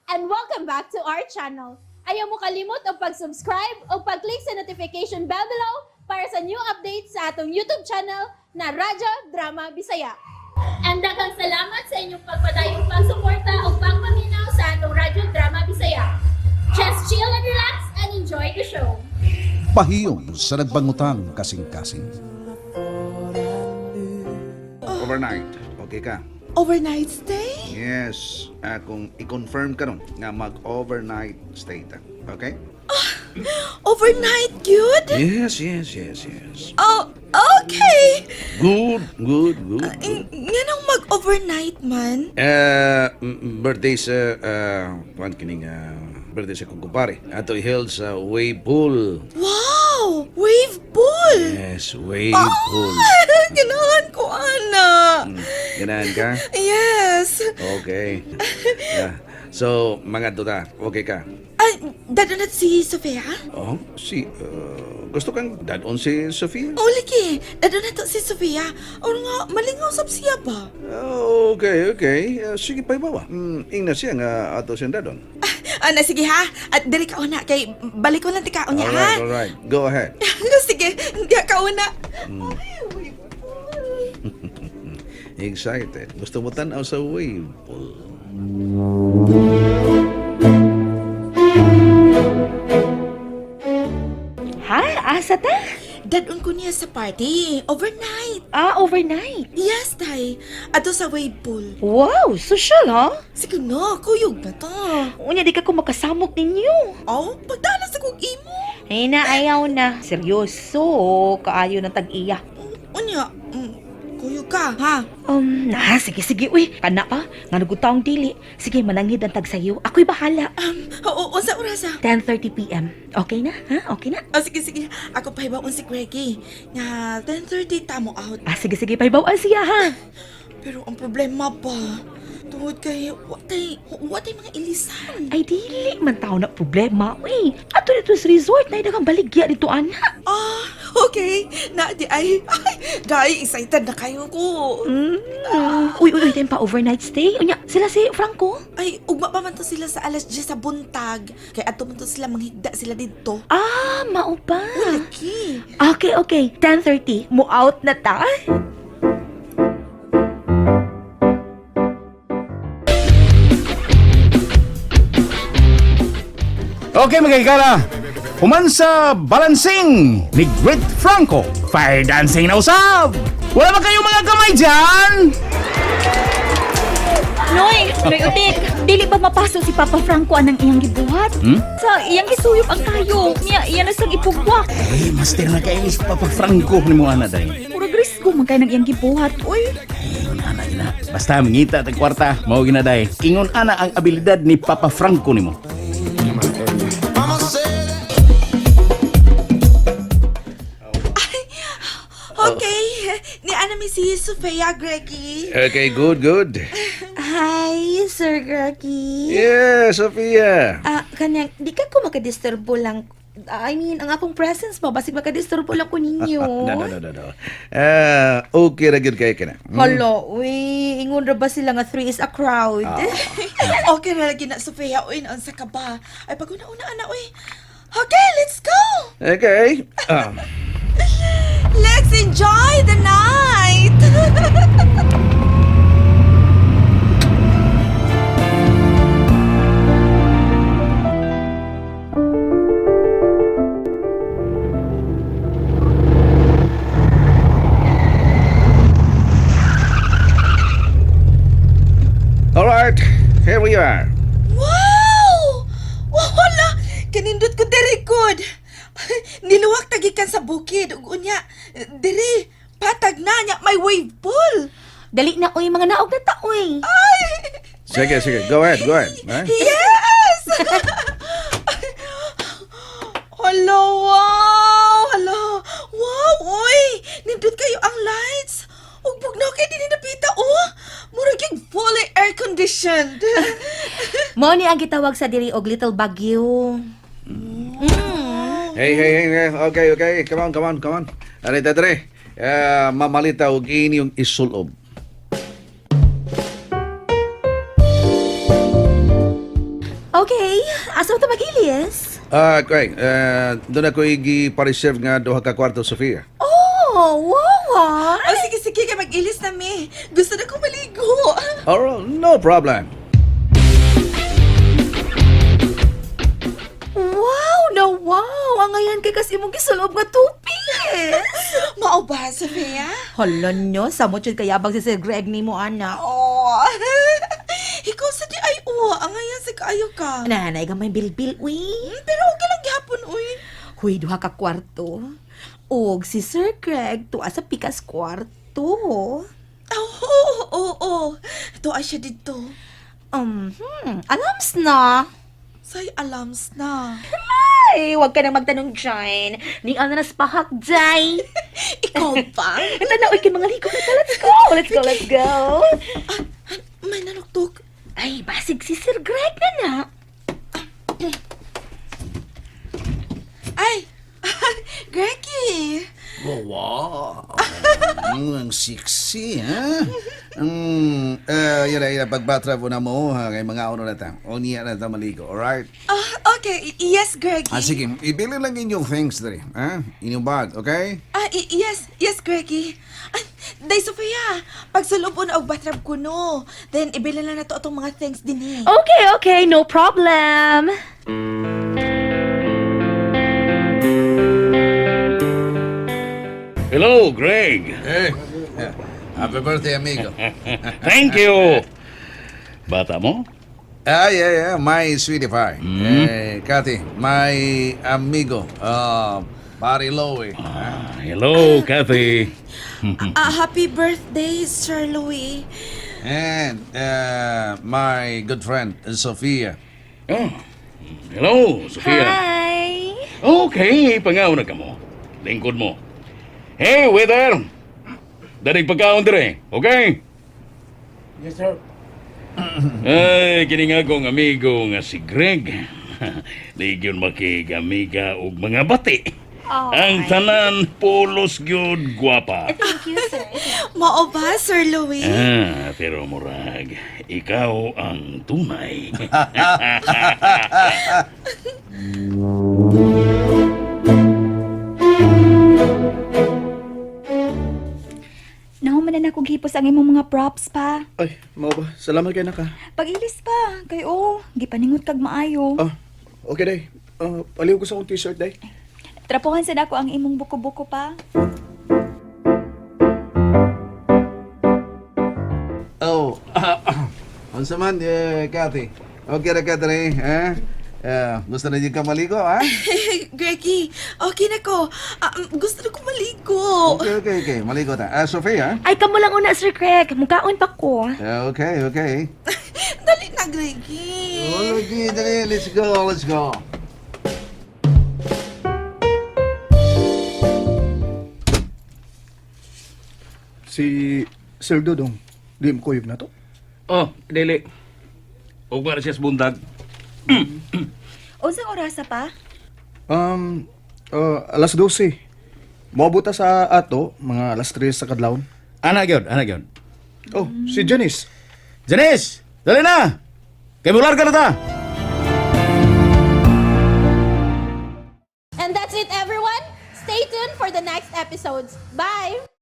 And welcome back to our channel. Ayaw mo kalimot og pag-subscribe o pag-click sa notification bell below para sa new updates sa atong YouTube channel na Radyo Drama Bisaya. And daghang salamat sa inyong pagpadayong pagsuporta o pagpaminaw sa atong Radyo Drama Bisaya. Just chill and relax and enjoy the show. Pahiyom sa nagbangutang kasing-kasing. Overnight. Okay ka? Overnight stay? Yes. Kung i-confirm ka nun nga mag-overnight stay ta. Okay? Overnight, good? Yes. Oh, okay. Good, good, good. Nga nang mag-overnight man? Birthday sa, kuan kining, birthday sa kong kumpare. Ato i-held sa wave pool. Wow! Wave pool! Yes, wave pool. Ganahan ko, ana. Ganahan ka? Yes. Okay. Yeah. So, mga ta, okay ka? Ay, dadunat si Sofia? Oh, si, gusto kang dadon si Sofia? Oh, lagi. Dadunat si Sofia. O nga, malingaw sab siya ba? Oh, okay. Sige pa ibawa. Ingna siya nga ato siyang dadon. Ana, sige ha. At diri ka una. Kay balik ko lang ti ka unya, ha? Alright. Go ahead. Sige, hindi ka una. Ay, wave pool. Excited. Gusto mo tanaw sa wave pool. Ha? Asa ta? Dadun ko niya sa party. Overnight. Ah, overnight. Yes, tay. Ato sa wave pool. Wow, social ha? Sige na, kuyog na ta. Unya, di ka ko makasamok ninyo. Oh, pagdala sa kong imo. Ay na, ayaw na. Seryoso, kaayo ng tag-iya. Unya, kuyog ka, ha? Na, sige, sige, uy. Kana pa, nga nagutaong dili. Sige, mananghid ang tag sayo. Ako'y bahala. Oo, unsa oras ah? 10:30 p.m. Okay na? Ha? Okay na? Oh, sige, sige. Ako pahibaon si Greggy. Nga, 10:30 tamo out. Ah, sige, sige, pahibawan siya, ha? Pero ang problema ba, tungod kay, watay mga ilisan. Ay, dili man tao na problema, uy. Ato dito sa resort, na idagang baligya dito, ana. Ah, okay. Na, di ay, ay, day, excited na kayo ko. Uy, uy, uy, time pa overnight stay. Unya, sila si Franco. Ay, ugma pa man to sila sa alas 10 sa buntag. Kay ato man to sila, manghigda sila dito. Ah, mao pa. Laki. Okay. 10:30. Mo out na ta. Okay mga higala, human sa balancing ni Great Franco. Fire dancing na usab! Wala ba kayong mga kamay dyan? Noy, Noy Utik, dili ba mapaso si Papa Franco anang iyang gibuhat? Hmm? Sa iyang gisuyop ang kayo, niya iya na sang ipugwak. Eh, master na kayo si Papa Franco ni mo ana day. Murag risgo man kay nang iyang gibuhat, uy. Ingon ana gina. Basta mangita tag kwarta, mao gina day. Ingon ana ang abilidad ni Papa Franco nimo. Okay. Ni ana mi si Sofia, Greggy. Okay, good, good. Hi, Sir Greggy. Yeah, Sofia. Ah, kanyang, di ka ko makadisturbo lang. I mean, ang akong presence mo, basig makadisturbo lang ko ninyo. No. Okay ra gyud kay kana. Hala, uy, ingon ra ba sila nga three is a crowd? Okay na lagi na, Sofia. Uy, naunsa ka ba? Ay, pag una-una, ana, uy. Okay, let's go! Okay. Let's enjoy the night! All right, here we are. Wow! Wala! Kanindot ko diri good. Niluwak tagikan sa bukid ug unya diri patag na nya may wave pool. Dali na, uy, mga naog na ta, uy. Sige, sige. Go ahead, go ahead. Eh? Yes! Hello, wow! Hello! Wow, oy! Nindot kayo ang lights! Ug bugnaw kay dinhi napita, oh! Murag yung fully air-conditioned. Mao ni ang gitawag sa diri og Little Baguio. Hey, hey, hey, hey. Okay, okay. Come on, come on, come on. Arita, dre. Mamalita og inyong isulob. Okay, asa ta mag-ilis? Ah, okay. Doon ako igi-reserve nga duha ka kwarto, Sofia. Oh, wow ah. Oh, sige, sige, kay mag-ilis na mi. Gusto na ko maligo. Alright, no problem. Wow, na wow! Ang ngayon kay kasi imong gisulob nga two-piece. Mao ba, Sofia? Hala nyo, samot yun kayabang si Sir Greg ni mo, ana. Oh. Ikaw sa di ay uwa, ang ngayon sa kaayo ka. Nanay gamay bilbil, uy. Pero okay lang gihapon, uy. Huy, duha ka kwarto. Og si Sir Greg tuwa sa pikas kwarto. Oh, oo, oo, oo. Tuwa siya dito. Alams na. Say alams na. Ay, wag ka nang magtanong dyan. Ning ano na spahak, day. Ikaw pa? Ito na, uy, kay mga ligo na ta. Let's go, let's go, let's go. Ah, may nanuktok. Ay, basig si Sir Greg na na. Ay, Greggy. Oh, wow. Ang sexy, ha? Yun na, pagbatra po na mo, ha, kay mga ano na ta. O niya na ta maligo, alright? Ah, okay. Yes, Greggy. Ah, sige, ibili lang inyong things dali, ha? Inyong bag, okay? Ah, yes, yes, Greggy. Ah, Day, Sofia, pagsulubon og batrab kuno. Then, ibili lang na to atong mga things din eh. Okay, okay, no problem. Hello, Greg. Hey, happy birthday, amigo. Thank you. Bata mo? Ah, yeah, my sweetie pie. Eh, Kathy, my amigo, Pare Loie. Ah, hello, Kathy. Ah, happy birthday, Sir Louie. And my good friend, Sophia. Oh, hello, Sophia. Hi. Okay, pangaw na ka mo. Lingkod mo. Hey, waiter! Danig pagkaon dire, okay? Yes, sir. Ay, kini nga akong amigo nga si Greg. Ligyon makigamiga og mga bati. Ang tanan pulos gyud gwapa. Thank you, sir. Mao ba, Sir Louie? Ah, pero murag, ikaw ang tunay. Nahuman na akong hipos ang imong mga props pa. Ay, mao ba? Salamat kay naka. Pag-ilis pa, kay oh, gipaningot kag maayo. Ah, okay day. Ah, paliw ko sa akong t-shirt day. Trapuhan sad ako ang imong buko-buko pa. Oh, unsa man, eh, Kathy? Okay ra ka dre, ha? Eh, gusto na ka maligo, ha? Greggy, okay na ko. Ah, gusto na ko maligo. Okay. Maligo ta. Ah, Sophia? Ay, kamo lang una, Sir Greg. Mukaon pa ko. Okay. Dali na, Greggy. Okay, dali. Let's go, let's go. Si Sir Dodong, di mo kuyog na to. Oh, dili. Ug para siya sa buntag. Unsang orasa pa? Alas 12. Moabot ta sa ato, mga alas 3 sa kadlawon. Ana gyud, ana gyud. Oh, si Janice. Janice, dali na. Kay mular ka na ta. And that's it, everyone. Stay tuned for the next episodes. Bye!